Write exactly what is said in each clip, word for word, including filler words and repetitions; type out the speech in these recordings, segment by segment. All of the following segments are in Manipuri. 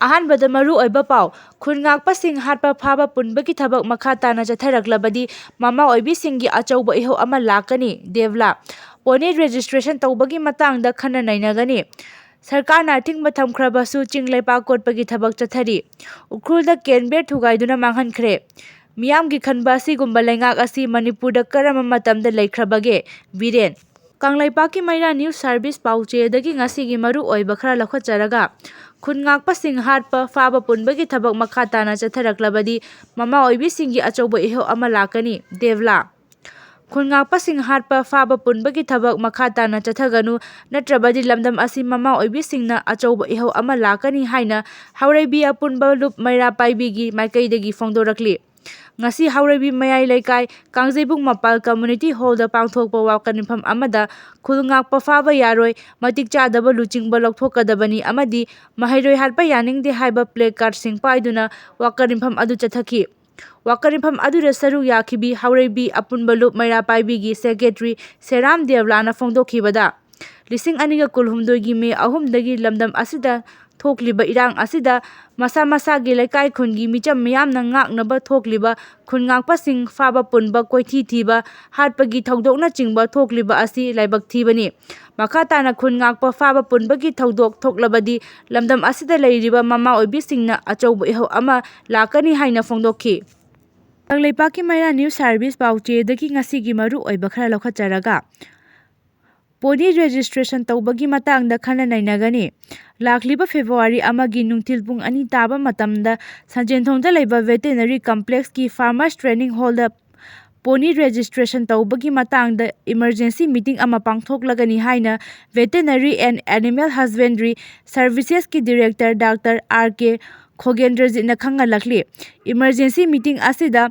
ꯑꯍꯥꯟꯕꯗ ꯃꯔꯨ ꯑꯣꯏꯕ ꯄꯥꯎ, ꯈꯨꯟ ꯉꯥꯛꯄꯁꯤꯡ ꯍꯥꯠꯄ ꯐꯥꯕ ꯄꯨꯟꯕꯒꯤ ꯊꯕꯛ ꯃꯈꯥ ꯇꯥꯅ ꯆꯠꯊꯔꯛꯂꯕꯗꯤ ꯃꯃꯥ ꯑꯣꯏꯕꯤꯁꯤꯡꯒꯤ ꯑꯆꯧꯕ ꯏꯍꯧ ꯑꯃ ꯂꯥꯛꯀꯅꯤ, ꯗꯦꯕꯂꯥ꯫ Pony registration ꯇꯧꯕꯒꯤ ꯃꯇꯥꯡꯗ ꯈꯟꯅ ꯅꯩꯅꯒꯅꯤ꯫ ꯁꯔꯀꯥꯔꯅ ꯑꯊꯤꯡꯕ ꯊꯝꯈ꯭ꯔꯕꯁꯨ ꯆꯤꯡ ꯂꯩꯕꯥꯛ ꯀꯣꯠꯄꯒꯤ ꯊꯕꯛ ꯆꯠꯊꯔꯤ꯫ ꯎꯈ꯭ꯔꯨꯜꯗ ꯀꯦꯟ ꯕꯦꯔ ꯊꯨꯒꯥꯏꯗꯨꯅ ꯃꯥꯡꯍꯟꯈ꯭ꯔꯦ꯫ ꯃꯤꯌꯥꯝꯒꯤ ꯈꯟꯕ ꯑꯁꯤꯒꯨꯝꯕ ꯂꯩꯉꯥꯛ ꯑꯁꯤ ꯃꯅꯤꯄꯨꯔꯗ ꯀꯔꯝꯕ ꯃꯇꯝꯗ ꯂꯩꯈ꯭ꯔꯕꯒꯦ? ꯕꯤꯔꯦꯟ꯫ ꯀꯪꯂꯩꯄꯥꯛꯀꯤ ꯃꯩꯔꯥ ꯅ꯭ꯌꯨꯁ ꯁꯥꯔꯚꯤꯁ ꯄꯥꯎꯆꯦꯗꯒꯤ ꯉꯁꯤꯒꯤ ꯃꯔꯨ ꯑꯣꯏꯕ ꯈꯔ ꯂꯧꯈꯠꯆꯔꯒ, ꯈꯨꯟ ꯉꯥꯛꯄꯁꯤꯡ ꯍꯥꯠꯄ ꯐꯥꯕ ꯄꯨꯟꯕꯒꯤ ꯊꯕꯛ ꯃꯈꯥ ꯇꯥꯅ ꯆꯠꯊꯔꯛꯂꯕꯗꯤ ꯃꯃꯥ ꯑꯣꯏꯕꯤꯁꯤꯡꯒꯤ ꯑꯆꯧꯕ ꯏꯍꯧ ꯑꯃ ꯂꯥꯛꯀꯅꯤ, ꯗꯦꯕꯂꯥ꯫ ꯈꯨꯟ ꯉꯥꯛꯄꯁꯤꯡ ꯍꯥꯠꯄ ꯐꯥꯕ ꯄꯨꯟꯕꯒꯤ ꯊꯕꯛ ꯃꯈꯥ ꯇꯥꯅ ꯆꯠꯊꯒꯅꯨ, ꯅꯠꯇ꯭ꯔꯕꯗꯤ ꯂꯝꯗꯝ ꯑꯁꯤ ꯃꯃꯥ ꯑꯣꯏꯕꯤꯁꯤꯡꯅ ꯑꯆꯧꯕ ꯏꯍꯧ ꯑꯃ ꯂꯥꯛꯀꯅꯤ ꯍꯥꯏꯅ ꯍꯥꯎꯔꯩꯕꯤ ꯑꯄꯨꯟꯕ ꯂꯨꯞ ꯃꯩꯔꯥ ꯄꯥꯏꯕꯤꯒꯤ ꯃꯥꯏꯀꯩꯗꯒꯤ ꯐꯣꯡꯗꯣꯔꯛꯂꯤ꯫ ꯉꯁꯤ ꯍꯥꯎꯔꯩꯕꯤ ꯃꯌꯥꯏ ꯂꯩꯀꯥꯏ ꯀꯥꯡꯖꯩꯕꯨꯡ ꯃꯄꯥꯜ ꯀꯝꯃ꯭ꯌꯨꯅꯤꯇꯤ ꯍꯣꯜꯗ ꯄꯥꯡꯊꯣꯛꯄ ꯋꯥꯀꯠ ꯃꯤꯐꯝ ꯑꯃꯗ ꯈꯨꯜ ꯉꯥꯛꯄ ꯐꯥꯕ ꯌꯥꯔꯣꯏ, ꯃꯇꯤꯛ ꯆꯥꯗꯕ ꯂꯨꯆꯤꯡꯕ ꯂꯧꯊꯣꯛꯀꯗꯕꯅꯤ ꯑꯃꯗꯤ ꯃꯍꯩꯔꯣꯏ ꯍꯥꯠꯄ ꯌꯥꯅꯤꯡꯗꯦ ꯍꯥꯏꯕ ꯄ꯭ꯂꯦ ꯀꯥꯔꯗꯁꯤꯡ ꯄꯥꯏꯗꯨꯅ ꯋꯥꯀꯠ ꯃꯤꯐꯝ ꯑꯗꯨ ꯆꯠꯊꯈꯤ꯫ ꯋꯥꯀꯠ ꯃꯤꯐꯝ ꯑꯗꯨꯗ ꯁꯔꯨꯛ ꯌꯥꯈꯤꯕꯤ ꯍꯥꯎꯔꯩꯕꯤ ꯑꯄꯨꯟꯕ ꯂꯨꯞ ꯃꯩꯔꯥ ꯄꯥꯏꯕꯤꯒꯤ ꯁꯦꯀ꯭ꯔꯦꯇꯔꯤ ꯁꯦꯔꯥꯝ ꯗꯦꯕꯂꯥꯅ ꯐꯣꯡꯗꯣꯛꯈꯤꯕꯗ, ꯂꯤꯁꯤꯡ ꯑꯅꯤꯒ ꯀꯨꯟꯍꯨꯝꯗꯣꯏꯒꯤ ꯃꯦ ꯑꯍꯨꯝꯗꯒꯤ ꯂꯝꯗꯝ ꯑꯁꯤꯗ ꯊꯣꯛꯂꯤꯕ ꯏꯔꯥꯡ ꯑꯁꯤꯗ ꯃꯁꯥ ꯃꯁꯥꯒꯤ ꯂꯩꯀꯥꯏ ꯈꯨꯟꯒꯤ ꯃꯤꯆꯝ ꯃꯤꯌꯥꯝꯅ ꯉꯥꯛꯅꯕ ꯊꯣꯛꯂꯤꯕ ꯈꯨꯟ ꯉꯥꯛꯄꯁꯤꯡ ꯐꯥꯕ ꯄꯨꯟꯕ, ꯀꯣꯏꯊꯤ ꯊꯤꯕ, ꯍꯥꯠꯄꯒꯤ ꯊꯧꯗꯣꯛꯅꯆꯤꯡꯕ ꯊꯣꯛꯂꯤꯕ ꯑꯁꯤ ꯂꯥꯏꯕꯛ ꯊꯤꯕꯅꯤ꯫ ꯃꯈꯥ ꯇꯥꯅ ꯈꯨꯟ ꯉꯥꯛꯄ ꯐꯥꯕ ꯄꯨꯟꯕꯒꯤ ꯊꯧꯗꯣꯛ ꯊꯣꯛꯂꯕꯗꯤ ꯂꯝꯗꯝ ꯑꯁꯤꯗ ꯂꯩꯔꯤꯕ ꯃꯃꯥ ꯑꯣꯏꯕꯤꯁꯤꯡꯅ ꯑꯆꯧꯕ ꯏꯍꯧ ꯑꯃ ꯂꯥꯛꯀꯅꯤ ꯍꯥꯏꯅ ꯐꯣꯡꯗꯣꯛꯈꯤ꯫ ꯀꯪꯂꯩꯄꯥꯛꯀꯤ ꯃꯩꯔꯥ ꯅ꯭ꯌꯨꯁ ꯁꯥꯔꯚꯤꯁ ꯄꯥꯎꯆꯦꯗꯒꯤ ꯉꯁꯤꯒꯤ ꯃꯔꯨ ꯑꯣꯏꯕ ꯈꯔ ꯂꯧꯈꯠꯆꯔꯒ, ꯄꯣꯅꯤ ꯔꯦꯖꯤꯁꯇ꯭ꯔꯦꯁꯟ ꯇꯧꯕꯒꯤ ꯃꯇꯥꯡꯗ ꯈꯟꯅ ꯅꯩꯅꯒꯅꯤ꯫ ꯂꯥꯛꯂꯤꯕ ꯐꯦꯕ꯭ꯔꯨꯋꯥꯔꯤ ꯑꯃꯒꯤ ꯅꯨꯡꯊꯤꯜ ꯄꯨꯡ ꯑꯅꯤ ꯇꯥꯕ ꯃꯇꯝꯗ ꯁꯟꯖꯦꯟꯊꯣꯡꯗ ꯂꯩꯕ ꯚꯦꯇꯦꯅꯔꯤ ꯀꯝꯄ꯭ꯂꯦꯛꯁꯀꯤ ꯐꯥꯔꯃꯔꯁ ꯇ꯭ꯔꯦꯅꯤꯡ ꯍꯣꯜꯗ ꯄꯣꯅꯤ ꯔꯦꯖꯤꯁꯇ꯭ꯔꯦꯁꯟ ꯇꯧꯕꯒꯤ ꯃꯇꯥꯡꯗ ꯏꯃꯔꯖꯦꯟꯁꯤ ꯃꯤꯇꯤꯡ ꯑꯃ ꯄꯥꯡꯊꯣꯛꯂꯒꯅꯤ ꯍꯥꯏꯅ ꯚꯦꯇꯦꯅꯔꯤ ꯑꯦꯟ ꯑꯦꯅꯤꯃꯦꯜ ꯍꯁꯕꯦꯟꯗ꯭ꯔꯤ ꯁꯔꯚꯤꯁꯦꯁꯀꯤ ꯗꯤꯔꯦꯛꯇꯔ ꯗꯥꯛꯇꯔ ꯑꯥꯔ ꯀꯦ ꯈꯣꯒꯦꯟꯗ꯭ꯔꯖꯤꯠꯅ ꯈꯪꯍꯜꯂꯛꯂꯤ꯫ ꯏꯃꯔꯖꯦꯟꯁꯤ ꯃꯤꯇꯤꯡ ꯑꯁꯤꯗ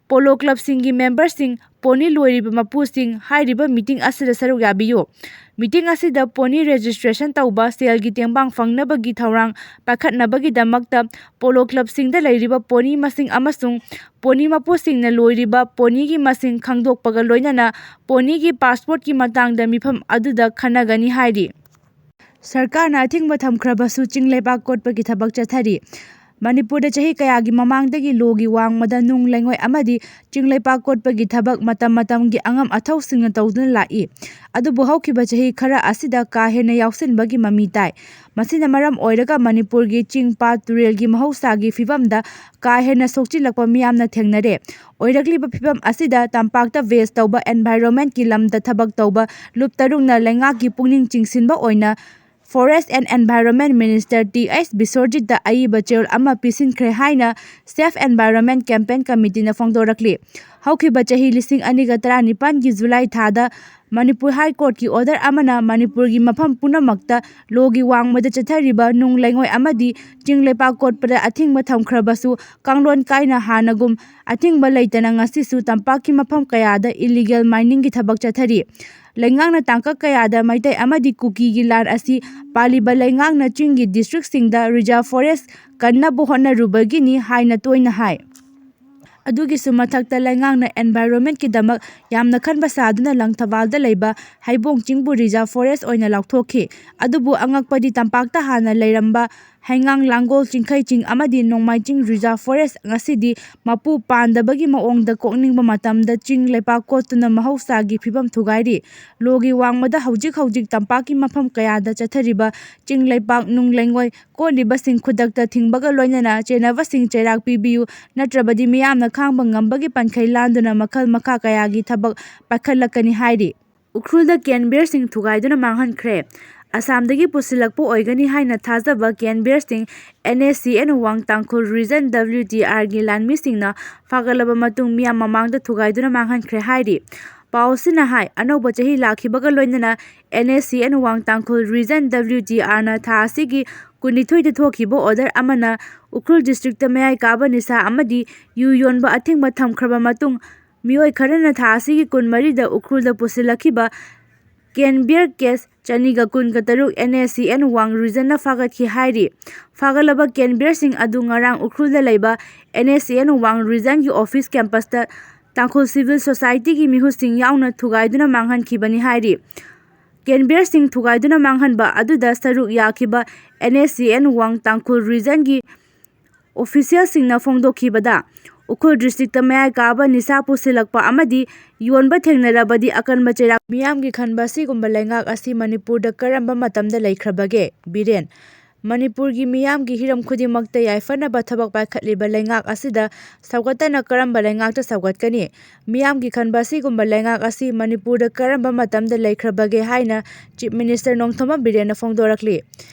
ꯄꯣꯂꯣ ꯀ꯭ꯂꯕꯁꯤꯡꯒꯤ ꯃꯦꯝꯕꯔꯁꯤꯡ, ꯄꯣꯅꯤ ꯂꯣꯏꯔꯤꯕ ꯃꯄꯨꯁꯤꯡ ꯍꯥꯏꯔꯤꯕ ꯃꯤꯇꯤꯡ ꯑꯁꯤꯗ ꯁꯔꯨꯛ ꯌꯥꯕꯤꯌꯨ꯫ ꯃꯤꯇꯤꯡ ꯑꯁꯤꯗ ꯄꯣꯅꯤ ꯔꯦꯖꯤꯁꯇ꯭ꯔꯦꯁꯟ ꯇꯧꯕ, ꯁꯦꯜꯒꯤ ꯇꯦꯡꯕꯥꯡ ꯐꯪꯅꯕꯒꯤ ꯊꯧꯔꯥꯡ ꯄꯥꯏꯈꯠꯅꯕꯒꯤꯗꯃꯛꯇ ꯄꯣꯂꯣ ꯀ꯭ꯂꯕꯁꯤꯡꯗ ꯂꯩꯔꯤꯕ ꯄꯣꯅꯤ ꯃꯁꯤꯡ ꯑꯃꯁꯨꯡ ꯄꯣꯅꯤ ꯃꯄꯨꯁꯤꯡꯅ ꯂꯣꯏꯔꯤꯕ ꯄꯣꯅꯤꯒꯤ ꯃꯁꯤꯡ ꯈꯪꯗꯣꯛꯄꯒ ꯂꯣꯏꯅꯅ ꯄꯣꯅꯤꯒꯤ ꯄꯥꯁꯄꯣꯔꯠꯀꯤ ꯃꯇꯥꯡꯗ ꯃꯤꯐꯝ ꯑꯗꯨꯗ ꯈꯟꯅꯒꯅꯤ ꯍꯥꯏꯔꯤ꯫ ꯁꯔꯀꯥꯔꯅ ꯑꯊꯤꯡꯕ ꯊꯝꯈ꯭ꯔꯕꯁꯨ ꯆꯤꯡ ꯂꯩꯕꯥꯛ ꯀꯣꯠꯄꯒꯤ ꯊꯕꯛ ꯆꯠꯊꯔꯤ꯫ ꯃꯅꯤꯄꯨꯔꯗ ꯆꯍꯤ ꯀꯌꯥꯒꯤ ꯃꯃꯥꯡꯗꯒꯤ ꯂꯣꯒꯤ ꯋꯥꯡꯃꯗ ꯅꯨꯡ ꯂꯩꯉꯣꯏ ꯑꯃꯗꯤ ꯆꯤꯡ ꯂꯩꯕꯥꯛ ꯀꯣꯠꯄꯒꯤ ꯊꯕꯛ ꯃꯇꯝ ꯃꯇꯝꯒꯤ ꯑꯉꯝ ꯑꯊꯧꯁꯤꯡꯅ ꯇꯧꯗꯨꯅ ꯂꯥꯛꯏ꯫ ꯑꯗꯨꯕꯨ ꯍꯧꯈꯤꯕ ꯆꯍꯤ ꯈꯔ ꯑꯁꯤꯗ ꯀꯥ ꯍꯦꯟꯅ ꯌꯥꯎꯁꯤꯟꯕꯒꯤ ꯃꯃꯤ ꯇꯥꯏ꯫ ꯃꯁꯤꯅ ꯃꯔꯝ ꯑꯣꯏꯔꯒ ꯃꯅꯤꯄꯨꯔꯒꯤ ꯆꯤꯡ, ꯄꯥꯠ, ꯇꯨꯔꯦꯜꯒꯤ ꯃꯍꯧꯁꯥꯒꯤ ꯐꯤꯕꯝꯗ ꯀꯥ ꯍꯦꯟꯅ ꯁꯣꯛꯆꯤꯜꯂꯛꯄ ꯃꯤꯌꯥꯝꯅ ꯊꯦꯡꯅꯔꯦ꯫ ꯑꯣꯏꯔꯛꯂꯤꯕ ꯐꯤꯕꯝ ꯑꯁꯤꯗ ꯇꯝꯄꯥꯛꯇ ꯋꯦꯁ ꯇꯧꯕ environment ꯀꯤ ꯂꯝꯗ ꯊꯕꯛ ꯇꯧꯕ ꯂꯨꯞ ꯇꯔꯨꯛꯅ ꯂꯩꯉꯥꯛꯀꯤ ꯄꯨꯛꯅꯤꯡ ꯆꯤꯡꯁꯤꯟꯕ ꯑꯣꯏꯅ Forest and Environment Minister T H ꯕꯤꯁ꯭ꯋꯖꯤꯠꯇ ꯑꯏꯕ ꯆꯦꯔꯣꯜ ꯑꯃ ꯄꯤꯁꯤꯟꯈ꯭ꯔꯦ ꯍꯥꯏꯅ Safe Environment Campaign Committee ꯅ ꯐꯣꯡꯗꯣꯔꯛꯂꯤ꯫ ꯍꯧꯈꯤꯕ ꯆꯍꯤ ꯂꯤꯁꯤꯡ ꯑꯅꯤꯒ ꯇꯔꯥꯅꯤꯄꯥꯟꯒꯤ ꯖꯨꯂꯥꯏ ꯊꯥꯗ ꯃꯅꯤꯄꯨꯔ High Court ꯀꯤ order ꯑꯃꯅ ꯃꯅꯤꯄꯨꯔꯒꯤ ꯃꯐꯝ ꯄꯨꯝꯅꯃꯛꯇ ꯂꯣꯒꯤ ꯋꯥꯡꯃꯗ ꯆꯠꯊꯔꯤꯕ ꯅꯨꯡ ꯂꯩꯉꯣꯏ ꯑꯃꯗꯤ ꯆꯤꯡ ꯂꯩꯕꯥꯛ ꯀꯣꯠꯄꯗ ꯑꯊꯤꯡꯕ ꯊꯝꯈ꯭ꯔꯕꯁꯨ, ꯀꯥꯡꯂꯣꯟ ꯀꯥꯏꯅ ꯍꯥꯟꯅꯒꯨꯝ ꯑꯊꯤꯡꯕ ꯂꯩꯇꯅ ꯉꯁꯤꯁꯨ ꯇꯝꯄꯥꯛꯀꯤ ꯃꯐꯝ ꯀꯌꯥꯗ illegal mining ꯒꯤ ꯊꯕꯛ ꯆꯠꯊꯔꯤ꯫ ꯂꯩꯉꯥꯛꯅ ꯇꯥꯡꯀꯛ ꯀꯌꯥꯗ ꯃꯩꯇꯩ ꯑꯃꯗꯤ ꯀꯨꯀꯤꯒꯤ ꯂꯥꯟ ꯑꯁꯤ ꯄꯥꯜꯂꯤꯕ ꯂꯩꯉꯥꯛꯅ ꯆꯤꯡꯒꯤ district ꯁꯤꯡꯗ reserve forest ꯀꯟꯅꯕ ꯍꯣꯠꯅꯔꯨꯕꯒꯤꯅꯤ ꯍꯥꯏꯅ ꯇꯣꯏꯅ ꯍꯥꯏ꯫ ꯑꯗꯨꯒꯤꯁꯨ ꯃꯊꯛꯇ ꯂꯩꯉꯥꯛꯅ environment ꯀꯤꯗꯃꯛ ꯌꯥꯝꯅ ꯈꯟꯕ ꯁꯥꯗꯨꯅ ꯂꯪꯊꯕꯥꯜꯗ ꯂꯩꯕ ꯍꯩꯕꯣꯡ ꯆꯤꯡꯕꯨ reserve forest ꯑꯣꯏꯅ ꯂꯥꯎꯊꯣꯛꯈꯤ꯫ ꯑꯗꯨꯕꯨ ꯑꯉꯛꯄꯗꯤ ꯇꯝꯄꯥꯛꯇ ꯍꯥꯟꯅ ꯂꯩꯔꯝꯕ ꯍꯩꯉꯥꯡ, ꯂꯥꯡꯒꯣꯜ, ꯆꯤꯡꯈꯩ ꯆꯤꯡ ꯑꯃꯗꯤ ꯅꯣꯡꯃꯥꯏ ꯆꯤꯡ reserve forest ꯉꯁꯤꯗꯤ ꯃꯄꯨ ꯄꯥꯟꯗꯕꯒꯤ ꯃꯑꯣꯡꯗ ꯀꯣꯛꯅꯤꯡꯕ ꯃꯇꯝꯗ ꯆꯤꯡ ꯂꯩꯕꯥꯛ ꯀꯣꯠꯇꯨꯅ ꯃꯍꯧꯁꯥꯒꯤ ꯐꯤꯕꯝ ꯊꯨꯒꯥꯏꯔꯤ꯫ ꯂꯣꯒꯤ ꯋꯥꯡꯃꯗ ꯍꯧꯖꯤꯛ ꯍꯧꯖꯤꯛ ꯇꯝꯄꯥꯛꯀꯤ ꯃꯐꯝ ꯀꯌꯥꯗ ꯆꯠꯊꯔꯤꯕ ꯆꯤꯡ ꯂꯩꯕꯥꯛ, ꯅꯨꯡ ꯂꯩꯉꯣꯏ ꯀꯣꯠꯂꯤꯕꯁꯤꯡ ꯈꯨꯗꯛꯇ ꯊꯤꯡꯕꯒ ꯂꯣꯏꯅꯅ ꯆꯦꯟꯅꯕꯁꯤꯡ ꯆꯩꯔꯥꯛ ꯄꯤꯕꯤꯌꯨ, ꯅꯠꯇ꯭ꯔꯕꯗꯤ ꯃꯤꯌꯥꯝꯅ ꯈꯥꯡꯕ ꯉꯝꯕꯒꯤ ꯄꯟꯈꯩ ꯂꯥꯟꯗꯨꯅ ꯃꯈꯜ ꯃꯈꯥ ꯀꯌꯥꯒꯤ ꯊꯕꯛ ꯄꯥꯏꯈꯠꯂꯛꯀꯅꯤ ꯍꯥꯏꯔꯤ꯫ ꯎꯈ꯭ꯔꯨꯜꯗ ꯀꯦꯟ ꯕꯤꯌꯔꯁꯤꯡ ꯊꯨꯒꯥꯏꯗꯨꯅ ꯃꯥꯡꯍꯟꯈ꯭ꯔꯦ꯫ ꯑꯁꯥꯝꯗꯒꯤ ꯄꯨꯁꯤꯜꯂꯛꯄ ꯑꯣꯏꯒꯅꯤ ꯍꯥꯏꯅ ꯊꯥꯖꯕ ꯀꯦꯟ ꯕꯤꯌꯔꯁꯤꯡ N S C N Wang Tangkhul Region W T R ꯒꯤ ꯂꯥꯟꯃꯤꯁꯤꯡꯅ ꯐꯥꯒꯠꯂꯕ ꯃꯇꯨꯡ ꯃꯤꯌꯥꯝ ꯃꯃꯥꯡꯗ ꯊꯨꯒꯥꯏꯗꯨꯅ ꯃꯥꯡꯍꯟꯈ꯭ꯔꯦ ꯍꯥꯏꯔꯤ꯫ ꯄꯥꯎ ꯑꯁꯤꯅ ꯍꯥꯏ, ꯑꯅꯧꯕ ꯆꯍꯤ ꯂꯥꯛꯈꯤꯕꯒ ꯂꯣꯏꯅꯅ N S C N Wang Tangkhul Region W T R ꯅ ꯊꯥ ꯑꯁꯤꯒꯤ ꯀꯨꯟꯅꯤꯊꯣꯏꯗ ꯊꯣꯛꯈꯤꯕ order ꯑꯃꯅ ꯎꯈ꯭ꯔꯨꯜ district ꯇ ꯃꯌꯥꯏ ꯀꯥꯕ ꯅꯤꯁꯥ ꯑꯃꯗꯤ ꯌꯨ ꯌꯣꯟꯕ ꯑꯊꯤꯡꯕ ꯊꯝꯈ꯭ꯔꯕ ꯃꯇꯨꯡ, ꯃꯤꯑꯣꯏ ꯈꯔꯅ ꯊꯥ ꯑꯁꯤꯒꯤ ꯀꯨꯟꯃꯔꯤꯗ ꯎꯈ꯭ꯔꯨꯜꯗ ꯄꯨꯁꯤꯜꯂꯛꯈꯤꯕ ꯀꯦꯟ ꯕꯤꯌꯔ case ꯆꯅꯤꯒ ꯀꯨꯟꯒ ꯇꯔꯨꯛ N S C N Wang Region ꯅ ꯐꯥꯒꯠꯈꯤ ꯍꯥꯏꯔꯤ꯫ ꯐꯥꯒꯠꯂꯕ ꯀꯦꯟ ꯕꯤꯌꯔꯁꯤꯡ ꯑꯗꯨ ꯉꯔꯥꯡ ꯎꯈ꯭ꯔꯨꯜꯗ ꯂꯩꯕ N S C N Wang Region ꯒꯤ office campus ꯇ ꯇꯥꯡꯈꯨꯜ civil society ꯒꯤ ꯃꯤꯍꯨꯠꯁꯤꯡ ꯌꯥꯎꯅ ꯊꯨꯒꯥꯏꯗꯨꯅ ꯃꯥꯡꯍꯟꯈꯤꯕꯅꯤ ꯍꯥꯏꯔꯤ꯫ ꯀꯦꯟꯕꯤꯌꯔꯁꯤꯡ ꯊꯨꯒꯥꯏꯗꯨꯅ ꯃꯥꯡꯍꯟꯕ ꯑꯗꯨꯗ ꯁꯔꯨꯛ ꯌꯥꯈꯤꯕ N S C N One ꯇꯥꯡꯈꯨꯜ ꯔꯤꯖꯟꯒꯤ ꯑꯣꯐꯤꯁꯤꯌꯦꯜꯁꯤꯡꯅ ꯐꯣꯡꯗꯣꯛꯈꯤꯕꯗ, ꯎꯈ꯭ꯔꯨꯜ ꯗꯤꯁꯇ꯭ꯔꯤꯛꯇ ꯃꯌꯥꯏ ꯀꯥꯕ ꯅꯤꯁꯥ ꯄꯨꯁꯤꯜꯂꯛꯄ ꯑꯃꯗꯤ ꯌꯣꯟꯕ ꯊꯦꯡꯅꯔꯕꯗꯤ ꯑꯀꯟꯕ ꯆꯩꯔꯥꯛ꯫ ꯃꯤꯌꯥꯝꯒꯤ ꯈꯟꯕ ꯑꯁꯤꯒꯨꯝꯕ ꯂꯩꯉꯥꯛ ꯑꯁꯤ ꯃꯅꯤꯄꯨꯔꯗ ꯀꯔꯝꯕ ꯃꯇꯝꯗ ꯂꯩꯈ꯭ꯔꯕꯒꯦ? ꯕꯤꯔꯦꯟ, ꯃꯅꯤꯄꯨꯔꯒꯤ ꯃꯤꯌꯥꯝꯒꯤ ꯍꯤꯔꯝ ꯈꯨꯗꯤꯡꯃꯛꯇ ꯌꯥꯏꯐꯅꯕ ꯊꯕꯛ ꯄꯥꯏꯈꯠꯂꯤꯕ ꯂꯩꯉꯥꯛ ꯑꯁꯤꯗ ꯁꯧꯒꯠꯇꯅ ꯀꯔꯝꯕ ꯂꯩꯉꯥꯛꯇ ꯁꯧꯒꯠꯀꯅꯤ? ꯃꯤꯌꯥꯝꯒꯤ ꯈꯟꯕ ꯑꯁꯤꯒꯨꯝꯕ ꯂꯩꯉꯥꯛ ꯑꯁꯤ ꯃꯅꯤꯄꯨꯔꯗ ꯀꯔꯝꯕ ꯃꯇꯝꯗ ꯂꯩꯈ꯭ꯔꯕꯒꯦ ꯍꯥꯏꯅ Chief Minister ꯅꯣꯡꯊꯣꯝꯕꯝ ꯕꯤꯔꯦꯟꯅ ꯐꯣꯡꯗꯣꯔꯛꯂꯤ꯫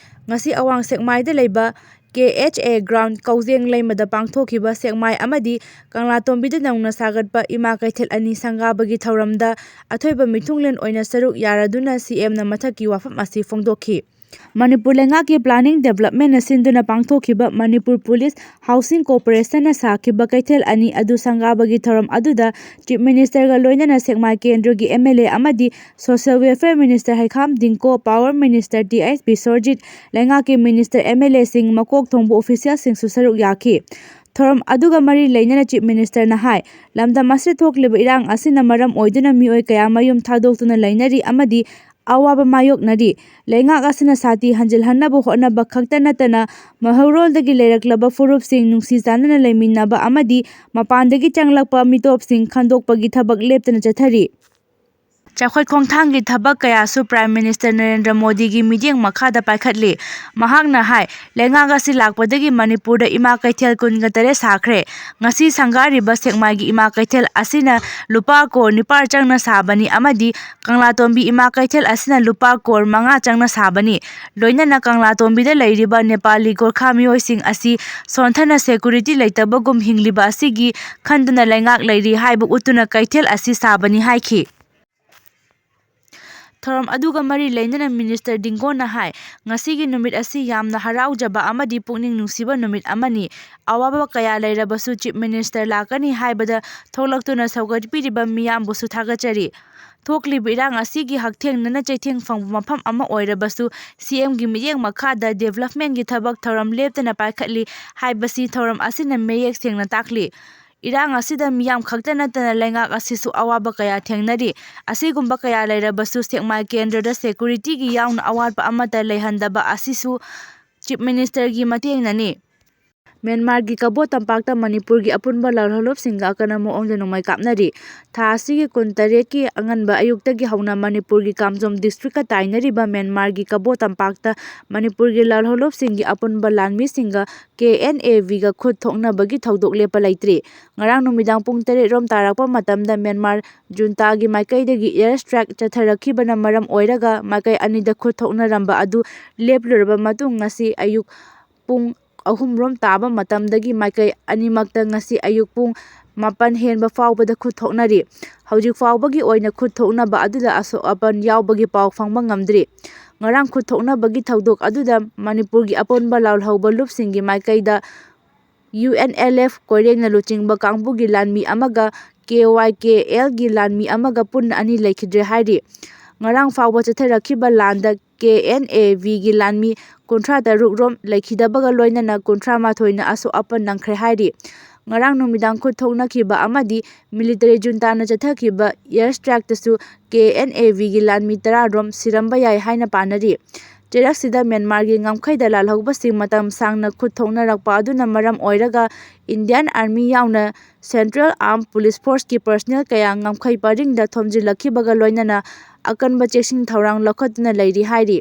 ꯉꯁꯤ ꯑꯋꯥꯡ ꯁꯦꯛꯃꯥꯏꯗ ꯂꯩꯕ K H A ground ꯀꯧꯖꯦꯡ ꯂꯩꯃꯗ ꯄꯥꯡꯊꯣꯛꯈꯤꯕ ꯁꯦꯛꯃꯥꯏ ꯑꯃꯗꯤ ꯀꯪꯂꯥꯇꯣꯝꯕꯤꯗ ꯅꯧꯅ ꯁꯥꯒꯠꯄ ꯏꯃꯥ ꯀꯩꯊꯦꯜ ꯑꯅꯤ ꯁꯪꯒꯥꯕꯒꯤ ꯊꯧꯔꯝꯗ ꯑꯊꯣꯏꯕ ꯃꯤꯊꯨꯡꯂꯦꯟ ꯑꯣꯏꯅ ꯁꯔꯨꯛ ꯌꯥꯔꯗꯨꯅ C M ꯅ ꯃꯊꯛꯀꯤ ꯋꯥꯐꯝ ꯑꯁꯤ ꯐꯣꯡꯗꯣꯛꯈꯤ꯫ ꯃꯅꯤꯄꯨꯔ ꯂꯩꯉꯥꯛꯀꯤ planning development ꯅ ꯁꯤꯟꯗꯨꯅ ꯄꯥꯡꯊꯣꯛꯈꯤꯕ ꯃꯅꯤꯄꯨꯔ ꯄꯨꯂꯤꯁ ꯍꯥꯎꯁꯤꯡ ꯀꯣꯔꯄꯣꯔꯦꯁꯟꯅ ꯁꯥꯈꯤꯕ ꯀꯩꯊꯦꯜ ꯑꯅꯤ ꯑꯗꯨ ꯁꯪꯒꯥꯕꯒꯤ ꯊꯧꯔꯝ ꯑꯗꯨꯗ Chief Minister ꯒ ꯂꯣꯏꯅꯅ ꯁꯦꯛꯃꯥꯏ ꯀꯦꯟꯗ꯭ꯔꯒꯤ M L A ꯑꯃꯗꯤ Social Welfare Minister ꯍꯩꯈꯥꯝ ꯗꯤꯡꯀꯣ, Power Minister T S ꯕꯤꯁ꯭ꯋꯔꯖꯤꯠ, ꯂꯩꯉꯥꯛꯀꯤ minister, M L A ꯁꯤꯡ, ꯃꯀꯣꯛ ꯊꯣꯡꯕ official ꯁꯤꯡꯁꯨ ꯁꯔꯨꯛ ꯌꯥꯈꯤ꯫ ꯊꯧꯔꯝ ꯑꯗꯨꯒ ꯃꯔꯤ ꯂꯩꯅꯅ Chief Minister ꯅ ꯍꯥꯏ, ꯂꯝꯗꯝ ꯑꯁꯤꯗ ꯊꯣꯛꯂꯤꯕ ꯏꯔꯥꯡ ꯑꯁꯤꯅ ꯃꯔꯝ ꯑꯣꯏꯗꯨꯅ ꯃꯤꯑꯣꯏ ꯀꯌꯥ ꯃꯌꯨꯝ ꯊꯥꯗꯣꯛꯇꯨꯅ ꯂꯩꯅꯔꯤ ꯑꯃꯗꯤ ꯑꯋꯥꯕ ꯃꯥꯌꯣꯛꯅꯔꯤ꯫ ꯂꯩꯉꯥꯛ ꯑꯁꯤꯅ ꯁꯥꯟꯇꯤ ꯍꯟꯖꯤꯜꯍꯟꯅꯕ ꯍꯣꯠꯅꯕ ꯈꯛꯇ ꯅꯠꯇꯅ ꯃꯩꯍꯧꯔꯣꯜꯗꯒꯤ ꯂꯩꯔꯛꯂꯕ ꯐꯨꯔꯨꯞꯁꯤꯡ ꯅꯨꯡꯁꯤ ꯆꯥꯟꯅꯅ ꯂꯩꯃꯤꯟꯅꯕ ꯑꯃꯗꯤ ꯃꯄꯥꯟꯗꯒꯤ ꯆꯪꯂꯛꯄ ꯃꯤꯇꯣꯞꯁꯤꯡ ꯈꯟꯗꯣꯛꯄꯒꯤ ꯊꯕꯛ ꯂꯦꯞꯇꯅ ꯆꯠꯊꯔꯤ꯫ ꯆꯥꯎꯈꯠ ꯈꯣꯡꯊꯥꯡꯒꯤ ꯊꯕꯛ ꯀꯌꯥꯁꯨ Prime Minister ꯅꯔꯦꯟꯗ꯭ꯔ ꯃꯣꯗꯤꯒꯤ ꯃꯤꯠꯌꯦꯡ ꯃꯈꯥꯗ ꯄꯥꯏꯈꯠꯂꯤ꯫ ꯃꯍꯥꯛꯅ ꯍꯥꯏ, ꯂꯩꯉꯥꯛ ꯑꯁꯤ ꯂꯥꯛꯄꯗꯒꯤ ꯃꯅꯤꯄꯨꯔꯗ ꯏꯃꯥ ꯀꯩꯊꯦꯜ ꯀꯨꯟꯒ ꯇꯔꯦꯠ ꯁꯥꯈ꯭ꯔꯦ꯫ ꯉꯁꯤ ꯁꯪꯒꯥꯔꯤꯕ ꯁꯦꯛꯃꯥꯏꯒꯤ ꯏꯃꯥ ꯀꯩꯊꯦꯜ ꯑꯁꯤꯅ ꯂꯨꯄꯥ ꯀ꯭ꯔꯣꯔ ꯅꯤꯄꯥꯜ ꯆꯪꯅ ꯁꯥꯕꯅꯤ ꯑꯃꯗꯤ ꯀꯪꯂꯥꯇꯣꯝꯕꯤ ꯏꯃꯥ ꯀꯩꯊꯦꯜ ꯑꯁꯤꯅ ꯂꯨꯄꯥ ꯀ꯭ꯔꯣꯔ ꯃꯉꯥ ꯆꯪꯅ ꯁꯥꯕꯅꯤ꯫ ꯂꯣꯏꯅꯅ ꯀꯪꯂꯥꯇꯣꯝꯕꯤꯗ ꯂꯩꯔꯤꯕ ꯅꯦꯄꯥꯂꯤ ꯒꯣꯔꯈꯥ ꯃꯤꯑꯣꯏꯁꯤꯡ ꯑꯁꯤ ꯁꯣꯟꯊꯅ security ꯂꯩꯇꯕꯒꯨꯝ ꯍꯤꯡꯂꯤꯕ ꯑꯁꯤꯒꯤ ꯈꯟꯗꯨꯅ ꯂꯩꯉꯥꯛ ꯂꯩꯔꯤ ꯍꯥꯏꯕ ꯎꯠꯇꯨꯅ ꯀꯩꯊꯦꯜ ꯑꯁꯤ ꯁꯥꯕꯅꯤ ꯍꯥꯏꯈꯤ꯫ ꯊꯧꯔꯝ ꯑꯗꯨꯒ ꯃꯔꯤ ꯂꯩꯅꯅ Minister ꯗꯤꯡꯒꯣꯅ ꯍꯥꯏ, ꯉꯁꯤꯒꯤ ꯅꯨꯃꯤꯠ ꯑꯁꯤ ꯌꯥꯝꯅ ꯍꯔꯥꯎꯖꯕ ꯑꯃꯗꯤ ꯄꯨꯛꯅꯤꯡ ꯅꯨꯡꯁꯤꯕ ꯅꯨꯃꯤꯠ ꯑꯃꯅꯤ꯫ ꯑꯋꯥꯕ ꯀꯌꯥ ꯂꯩꯔꯕꯁꯨ Chief Minister ꯂꯥꯛꯀꯅꯤ ꯍꯥꯏꯕꯗ ꯊꯣꯛꯂꯛꯇꯨꯅ ꯁꯧꯒꯠꯄꯤꯔꯤꯕ ꯃꯤꯌꯥꯝꯕꯨꯁꯨ ꯊꯥꯒꯠꯆꯔꯤ꯫ ꯊꯣꯛꯂꯤꯕ ꯏꯔꯥꯡ ꯑꯁꯤꯒꯤ ꯍꯛꯊꯦꯡꯅꯅ ꯆꯩꯊꯦꯡ ꯐꯪꯕ ꯃꯐꯝ ꯑꯃ ꯑꯣꯏꯔꯕꯁꯨ, C M ꯒꯤ ꯃꯤꯠꯌꯦꯡ ꯃꯈꯥꯗ development ꯀꯤ ꯊꯕꯛ ꯊꯧꯔꯝ ꯂꯦꯞꯇꯅ ꯄꯥꯏꯈꯠꯂꯤ ꯍꯥꯏꯕꯁꯤ ꯊꯧꯔꯝ ꯑꯁꯤꯅ ꯃꯌꯦꯛ ꯁꯦꯡꯅ ꯇꯥꯛꯂꯤ꯫ ꯏꯔꯥꯡ ꯑꯁꯤꯗ ꯃꯤꯌꯥꯝ ꯈꯛꯇ ꯅꯠꯇꯅ ꯂꯩꯉꯥꯛ ꯑꯁꯤꯁꯨ ꯑꯋꯥꯕ ꯀꯌꯥ ꯊꯦꯡꯅꯔꯤ꯫ ꯑꯁꯤꯒꯨꯝꯕ ꯀꯌꯥ ꯂꯩꯔꯕꯁꯨ ꯁꯦꯛꯃꯥꯏ ꯀꯦꯟꯗ꯭ꯔꯗ ꯁꯦꯀꯨꯔꯤꯇꯤꯒꯤ ꯌꯥꯎꯅ ꯑꯋꯥꯠꯄ ꯑꯃꯠꯇ ꯂꯩꯍꯟꯗꯕ ꯑꯁꯤꯁꯨ ꯆꯤꯐ ꯃꯤꯅꯤꯁꯇꯔꯒꯤ ꯃꯇꯦꯡꯅꯅꯤ꯫ ꯃ꯭ꯌꯥꯟꯃꯥꯔꯒꯤ ꯀꯕꯣ ꯇꯝꯄꯥꯛꯇ ꯃꯅꯤꯄꯨꯔꯒꯤ ꯑꯄꯨꯟꯕ ꯂꯥꯜꯍꯧꯂꯨꯞꯁꯤꯡꯒ ꯑꯀꯟꯕ ꯃꯑꯣꯡꯗ ꯅꯣꯡꯃꯩ ꯀꯥꯞꯅꯔꯤ꯫ ꯊꯥ ꯑꯁꯤꯒꯤ ꯀꯨꯟꯇꯔꯦꯠꯀꯤ ꯑꯉꯟꯕ ꯑꯌꯨꯛꯇꯒꯤ ꯍꯧꯅ ꯃꯅꯤꯄꯨꯔꯒꯤ ꯀꯥꯝꯖꯣꯝ ꯗꯤꯁꯇ꯭ꯔꯤꯛꯀ ꯇꯥꯏꯅꯔꯤꯕ ꯃ꯭ꯌꯥꯟꯃꯥꯔꯒꯤ ꯀꯕꯣ ꯇꯝꯄꯥꯛꯇ ꯃꯅꯤꯄꯨꯔꯒꯤ ꯂꯥꯜꯍꯧꯂꯨꯞꯁꯤꯡꯒꯤ ꯑꯄꯨꯟꯕ ꯂꯥꯟꯃꯤꯁꯤꯡꯒ ꯀꯦ ꯑꯦꯟ ꯑꯦ ꯚꯤꯒ ꯈꯨꯠ ꯊꯣꯛꯅꯕꯒꯤ ꯊꯧꯗꯣꯛ ꯂꯦꯞꯄ ꯂꯩꯇ꯭ꯔꯤ꯫ ꯉꯔꯥꯡ ꯅꯨꯃꯤꯗꯥꯡ ꯄꯨꯡ ꯇꯔꯦꯠ ꯔꯣꯝ ꯇꯥꯔꯛꯄ ꯃꯇꯝꯗ ꯃ꯭ꯌꯥꯟꯃꯥꯔ ꯖꯨꯟꯇꯥꯒꯤ ꯃꯥꯏꯀꯩꯗꯒꯤ ꯑꯦꯌꯔ ꯁ꯭ꯇ꯭ꯔꯥꯏꯛ ꯆꯠꯊꯔꯛꯈꯤꯕꯅ ꯃꯔꯝ ꯑꯣꯏꯔꯒ ꯃꯥꯏꯀꯩ ꯑꯅꯤꯗ ꯈꯨꯠ ꯊꯣꯛꯅꯔꯝꯕ ꯑꯗꯨ ꯂꯦꯞꯂꯨꯔꯕ ꯃꯇꯨꯡ ꯉꯁꯤ ꯑꯌꯨꯛ ꯄꯨꯡ ꯑꯍꯨꯝ ꯔꯣꯝ ꯇꯥꯕ ꯃꯇꯝꯗꯒꯤ ꯃꯥꯏꯀꯩ ꯑꯅꯤꯃꯛꯇ ꯉꯁꯤ ꯑꯌꯨꯛ ꯄꯨꯡ ꯃꯥꯄꯟ ꯍꯦꯟꯕ ꯐꯥꯎꯕꯗ ꯈꯨꯠ ꯊꯣꯛꯅꯔꯤ꯫ ꯍꯧꯖꯤꯛ ꯐꯥꯎꯕꯒꯤ ꯑꯣꯏꯅ ꯈꯨꯠ ꯊꯣꯛꯅꯕ ꯑꯗꯨꯗ ꯑꯁꯣꯛ ꯑꯄꯟ ꯌꯥꯎꯕꯒꯤ ꯄꯥꯎ ꯐꯪꯕ ꯉꯝꯗ꯭ꯔꯤ꯫ ꯉꯔꯥꯡ ꯈꯨꯠ ꯊꯣꯛꯅꯕꯒꯤ ꯊꯧꯗꯣꯛ ꯑꯗꯨꯗ ꯃꯅꯤꯄꯨꯔꯒꯤ ꯑꯄꯨꯟꯕ ꯂꯥꯜꯍꯧꯕ ꯂꯨꯞꯁꯤꯡꯒꯤ ꯃꯥꯏꯀꯩꯗ ꯌꯨ ꯑꯦꯟ ꯑꯦꯜ ꯑꯦꯐ ꯀꯣꯏꯔꯦꯡꯅ ꯂꯨꯆꯤꯡꯕ ꯀꯥꯡꯕꯨꯒꯤ ꯂꯥꯟꯃꯤ ꯑꯃꯒ ꯀꯦ ꯋꯥꯏ ꯀꯦ ꯑꯦꯜꯒꯤ ꯂꯥꯟꯃꯤ ꯑꯃꯒ ꯄꯨꯟꯅ ꯑꯅꯤ ꯂꯩꯈꯤꯗ꯭ꯔꯦ ꯍꯥꯏꯔꯤ꯫ ꯉꯔꯥꯡ ꯐꯥꯎꯕ ꯆꯠꯊꯔꯛꯈꯤꯕ ꯂꯥꯟꯗ ꯀꯦ ꯑꯦꯟ ꯑꯦ ꯚꯤꯒꯤ ꯂꯥꯟꯃꯤ ꯀꯨꯟꯊ꯭ꯔꯥ ꯇꯔꯨꯛ ꯔꯣꯝ ꯂꯩꯈꯤꯗꯕꯒ ꯂꯣꯏꯅꯅ ꯀꯨꯟꯊ꯭ꯔꯥ ꯃꯥꯊꯣꯏꯅ ꯑꯁꯣꯛ ꯑꯄꯟ ꯅꯪꯈ꯭ꯔꯦ ꯍꯥꯏꯔꯤ꯫ ꯉꯔꯥꯡ ꯅꯨꯃꯤꯗꯥꯡ ꯈꯨꯠ ꯊꯣꯛꯅꯈꯤꯕ ꯑꯃꯗꯤ ꯃꯤꯂꯤꯇꯔꯤ ꯖꯨꯟꯇꯥꯅ ꯆꯠꯊꯈꯤꯕ ꯑꯦꯌꯔ ꯁ꯭ꯇ꯭ꯔꯥꯏꯛꯇꯁꯨ ꯀꯦ ꯑꯦꯟ ꯑꯦ ꯚꯤꯒꯤ ꯂꯥꯟꯃꯤ ꯇꯔꯥ ꯔꯣꯝ ꯁꯤꯔꯝꯕ ꯌꯥꯏ ꯍꯥꯏꯅ ꯄꯥꯅꯔꯤ꯫ ꯆꯩꯔꯛꯁꯤꯗ ꯃ꯭ꯌꯥꯟꯃꯥꯔꯒꯤ ꯉꯝꯈꯩꯗ ꯂꯥꯜꯍꯧꯕꯁꯤꯡ ꯃꯇꯝ ꯁꯥꯡꯅ ꯈꯨꯠ ꯊꯣꯛꯅꯔꯛꯄ ꯑꯗꯨꯅ ꯃꯔꯝ ꯑꯣꯏꯔꯒ ꯏꯟꯗꯤꯌꯥꯟ ꯑꯥꯔꯃꯤ ꯌꯥꯎꯅ ꯁꯦꯟꯇ꯭ꯔꯦꯜ ꯑꯥꯔꯝ ꯄꯨꯂꯤꯁ ꯐꯣꯔꯁꯀꯤ ꯄꯔꯁꯅꯦꯜ ꯀꯌꯥ ꯉꯝꯈꯩ ꯄꯔꯤꯡꯗ ꯊꯣꯝꯖꯤꯜꯂꯛꯈꯤꯕꯒ ꯂꯣꯏꯅꯅ ꯑꯀꯟꯕ ꯆꯦꯛꯁꯤꯟ ꯊꯧꯔꯥꯡ ꯂꯧꯈꯠꯇꯨꯅ ꯂꯩꯔꯤ ꯍꯥꯏꯔꯤ꯫